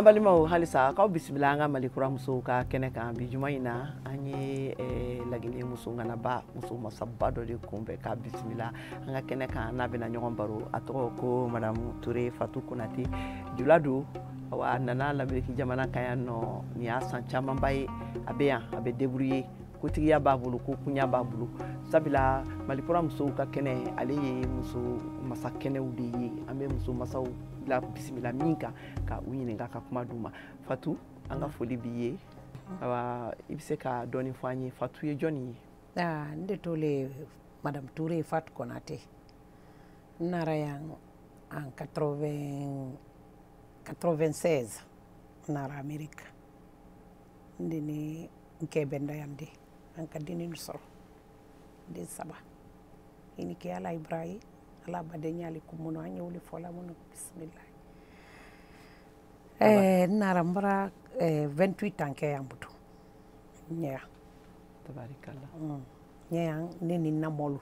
An balimaw, halisa k'aw bisimila an ka Mali Kura musow ka kɛnɛ kan. Bi juma in na, an ye Laginɛ muso ŋanaba, muso masaba dɔ de kunbɛn k'a bisimila an ka kɛnɛ kan. N'a bɛna ɲɔgɔn baro, a tɔgɔ ko Madame Toure Fatou Konate. Jula don. Awa, a nana Lamɛriki jamana kan yan nɔ, nin y'a san camanba ye a bɛ yan, a bɛ débrouiller, kotigiya b'a bolo, ko kunya b'a bolo. Sabula Mali Kura musow ka kɛnɛ, ale ye muso masa kɛnɛw de ye. An bɛ muso masaw la bisimila min kan ka u ɲininka, ka kuma d'u ma. Fatu, an ka foli b'i ye. Awa, i bɛ se ka dɔɔni fɔ an ye, Fatu ye jɔnni ye? N de to le Madame Touré Fatou Konaté. N nara yan en 80 96, n nara Amérique. N de ni n kɛ bɛnda yan de, an ka dennin sɔrɔ, den saba. I ni ke, Ala Ibrahim, Ala badenya kumuno, an ye wuli fɔla minnu bisimila. N nara n bara 28 ans kɛ yan butu n ɲɛ yan. Tabarikala. Ɲɛ yan, ne ni n na mɔlu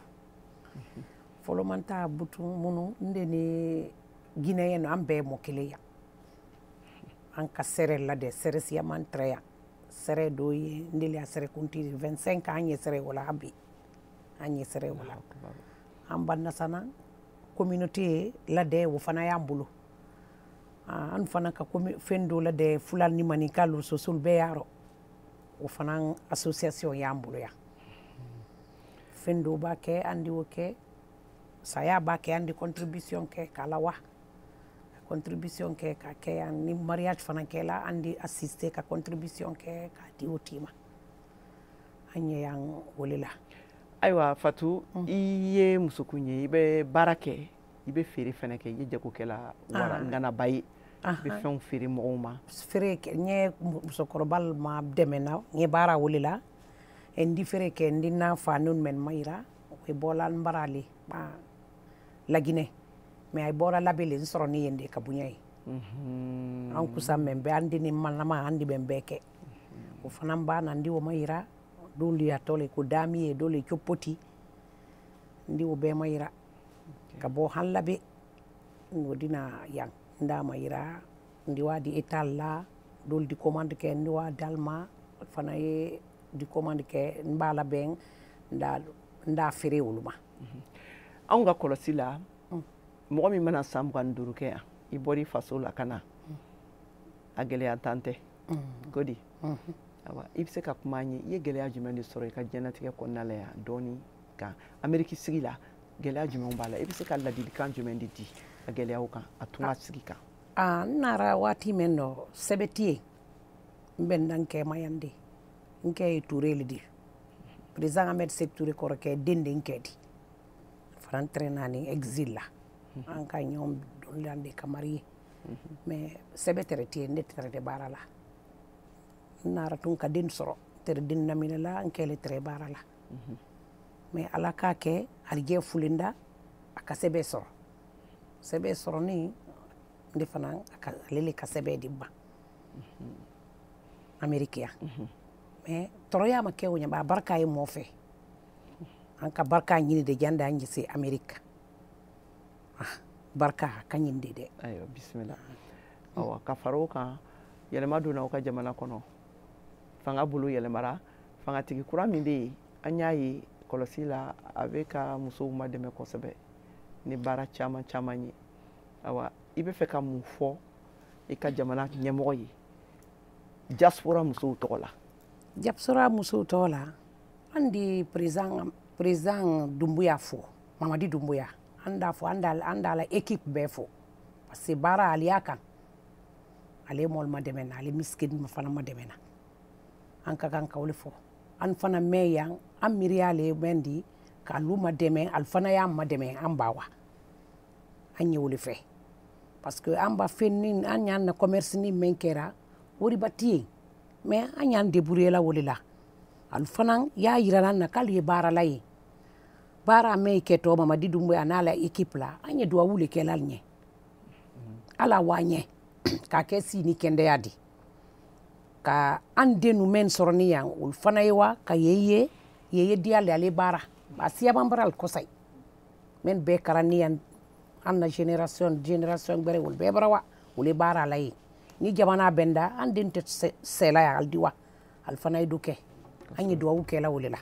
fɔlɔ man taa butu minnu, n de ni Guinéen, an bɛɛ mɔ kelen yan. An ka sɛrɛ la dɛ, sɛrɛ siyaman tɛrɛ yan, sɛrɛ dɔ ye n deli a sɛrɛ kuntigi 25 ans, an ye sɛrɛ wala bi, an ye sɛrɛ wala. An ba nasana communauté la dɛ, o fana y'an bolo. An fana ka fɛn dɔ la dɛ, fulani ni maninkalu sosol bɛɛ y'a rɔ, o fana association y'an bolo yan. Fɛn dɔw b'a kɛ, an di o kɛ, saya b'a kɛ, an di contribution kɛ k'a la wa contribution kɛ k'a kɛ yan. Ni mariage fana kɛla, an di assister ka contribution kɛ k'a di o tigi ma. An ye yan wele la. Ayiwa Fatu, i ye musokun ye, i bɛ baara kɛ, i bɛ feere fɛnɛ kɛ, i ye jagokɛla wara ŋanaba ye, i bɛ fɛnw feere mɔgɔw ma. Feere kɛ, n ye musokɔrɔba ma dɛmɛ na, n ye baara wele la, n di feere kɛ, n di n'a fa ninnu mɛn ma yira, o ye bɔla n bara ale Laginɛ, mais a bɔra labele n sɔrɔ ni yen de ka bonya ye. An kusa mɛn bɛɛ, an di ni manama, an di bɛn bɛɛ kɛ. O fana b'a na, n di o ma yira, dɔw y'a tɔ le ko dami ye, dɔw le copoti, n di o bɛɛ ma yira ka bɔ han labe o dina yan, n d'a ma yira, n di waa di étal la, dɔw di commande kɛ, n di waa dal ma fana ye di commande kɛ, n b'a labɛn, n d'a feere olu ma. Anw ka kɔlɔsi la, mɔgɔ min mana san 25 kɛ yan, i bɔra i faso la ka na, a gɛlɛya tan tɛ godi. Awa, i bɛ se ka kuma an ye, i ye gɛlɛya jumɛn de sɔrɔ i ka diɲɛlatigɛ kɔnɔna la yan dɔɔni kan? Ameriki sigi la, gɛlɛya jumɛn b'a la? I bɛ se ka ladilikan jumɛn de di a gɛlɛyaw kan, a tunga sigi kan? N nara waati min dɔ, sɛbɛn tɛ yen, n bɛ n kɛ ma yan de. N kɛ ye Touré le di, président Ahmed Sékou Touré kɔrɔkɛ den de n kɛ di fana tɛrɛ naani exil la, an ka ɲɔgɔn dɔn de ka marier, mais sɛbɛn tɛrɛ tɛ yen, ne tɛrɛ tɛ baara la. N nara tun ka den sɔrɔ, tɛrɛ den naminɛ la, n kɛlen tɛrɛ baara la, mais Ala k'a kɛ arijɛ fulinda, a ka sɛbɛn sɔrɔ, sɛbɛn sɔrɔ ni ne fana ale le ka sɛbɛn di ba Amérique yan. Mais tɔɔrɔya ma kɛ o ɲɛ, a barika ye mɔ fɛ, an ka barika ɲini de janda an se Amérique, barika ka ɲini de dɛ. Ayiwa, bisimila. Awa, ka fara o kan, yɛlɛma donna aw ka jamana kɔnɔ, fanga bolo yɛlɛmara, fangatigi kura min bɛ yen, an y'a ye kɔlɔsi la, a bɛ ka musow ma dɛmɛ kosɛbɛ ni baara caman caman ye. Awa, i bɛ fɛ ka mun fɔ i ka jamana ɲɛmɔgɔ ye diaspora musow tɔgɔ la? Diaspora musow tɔgɔ la, an di président Doumbouya fo, Mamadi Doumbouya, an d'a fo, an d'a la équipe bɛɛ fo, parce que baara ale y'a kan, ale mɔli ma dɛmɛ na, ale miskin fana ma dɛmɛ na, an ka kan ka o le fɔ. An fana mɛn yan, an miiri ale mɛn di k'alu ma dɛmɛ, ali fana y'an ma dɛmɛ, an ba wa an ye o le fɛ, parce que an ba fɛn ni an y'an na commerce ni mɛn kɛra wariba tɛ yen, mais an y'an débrouiller la o de la. Ali fana y'a yira an na k'ale ye baarala ye, baara mɛn kɛtɔ Mamadi Doumbouya n'a la équipe la, an ye duwawu le kɛla ɲɛ, Ala wa ɲɛ k'a kɛ si ni kɛndɛya di ka an den nu mɛn sɔrɔ ni yan, olu fana ye wa ka ye ye diya le ale baara a siyaman bara al kosai men bɛɛ kara ni yan, an na génération gbɛrɛ, olu bɛɛ bara wa olu baara la ye. Ni jamana bɛnda, an den tɛ sɛla ya, ali di wa, ali fana ye do kɛ. An ye duwawu kɛla o le la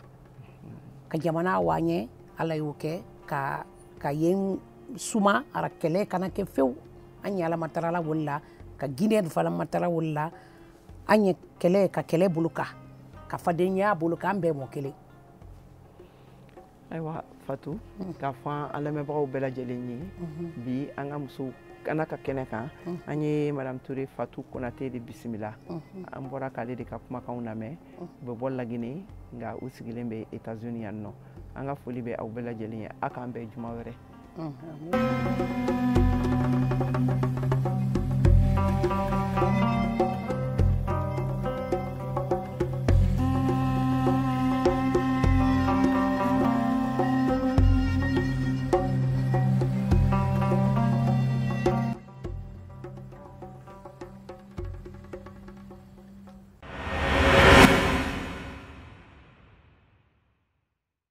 ka jamana waɲɛ. Ala y'o kɛ ka yen suma, ara kɛlɛ kana kɛ fewu. An ye Ala matarala wolo la, ka Guinée fana matara wolo la. An ye kɛlɛ ka kɛlɛ bolo kan, ka fadenya bolo kan, an bɛɛ mɔ kelen. Ayiwa Fatu, k'a fɔ an lamɛnbagaw bɛɛ lajɛlen ye, bi an ka musow kana ka kɛnɛ kan, an ye Madame Touré Fatou Konate de bisimila. An bɔra k'ale de ka kumakanw lamɛn. U bɛ bɔ Laginɛ, nka u sigilen bɛ États-Unis yan nɔ. An ka foli bɛ aw bɛɛ lajɛlen ye. A k'an bɛn juma wɛrɛ.